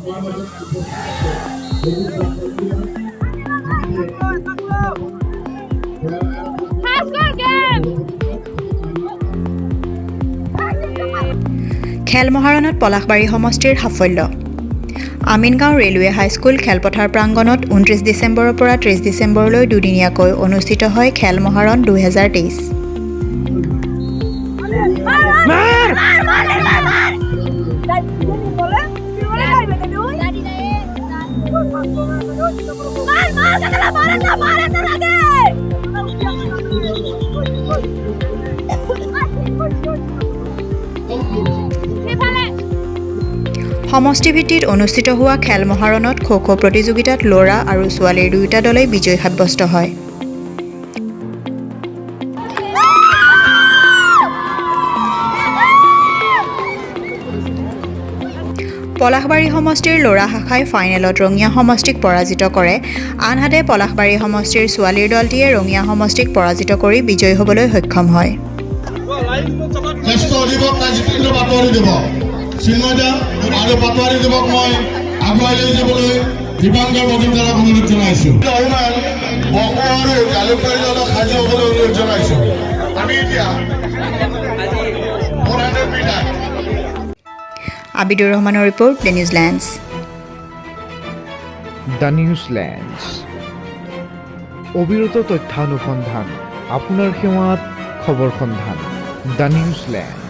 আমাৰ মাজত উপস্থিত আছে দেৱী। High school game! খেল মহাৰণত পলাশবাৰী সমষ্টিৰ সাফল্য। আমিনগাঁও ৰেলৱে হাইস্কুল খেলপথাৰ প্ৰাংগণত 29 ডিচেম্বৰৰ পৰা 30 ডিচেম্বৰলৈ দুদিনীয়াকৈ অনুষ্ঠিত হয় খেল মহাৰণ 2023। মাৰ মাৰ মাৰ মাৰ মাৰ। মাৰ মাৰ কাকলা, মাৰ না, মাৰ না লাগে। সিফালে। সমষ্টিভিত্তিত অনুষ্ঠিত হোৱা খেল মহাৰণত খো খো প্ৰতিযোগিতাত ল'ৰা আৰু ছোৱালীৰ দুয়োটা দলেই বিজয়ী সাব্যস্ত হয়। পলাশবাৰী সমষ্টিৰ ল'ৰা শাখাই ফাইনেলত ৰঙিয়া সমষ্টিক পৰাজিত কৰে। আনহাতে পলাশবাৰী সমষ্টিৰ ছোৱালীৰ দলটিয়ে ৰঙিয়া সমষ্টিক পৰাজিত কৰি বিজয়ী হ'বলৈ সক্ষম হয়। জ্যেষ্ঠ অধিবক্তা জিতেন্দ্ৰ পাটোৱাৰী দেৱক, চিন্ময়দা আৰু পাটোৱাৰী দেৱক মই আগুৱাই লৈ যাবলৈ দীপাংকৰ মজুমদাৰক অনুৰোধ জনাইছো। ৰহমান বকো আৰু জালুকবাৰী দলক সাজু হ'বলৈ অনুৰোধ জনাইছো। আমি এতিয়া 400 মিটাৰ। আবিদুৰ ৰহমানৰ report, the news lens. The news lens, অবিৰত তথ্যানুসন্ধান, আপোনাৰ সেৱাত খবৰ সন্ধান, the news lens.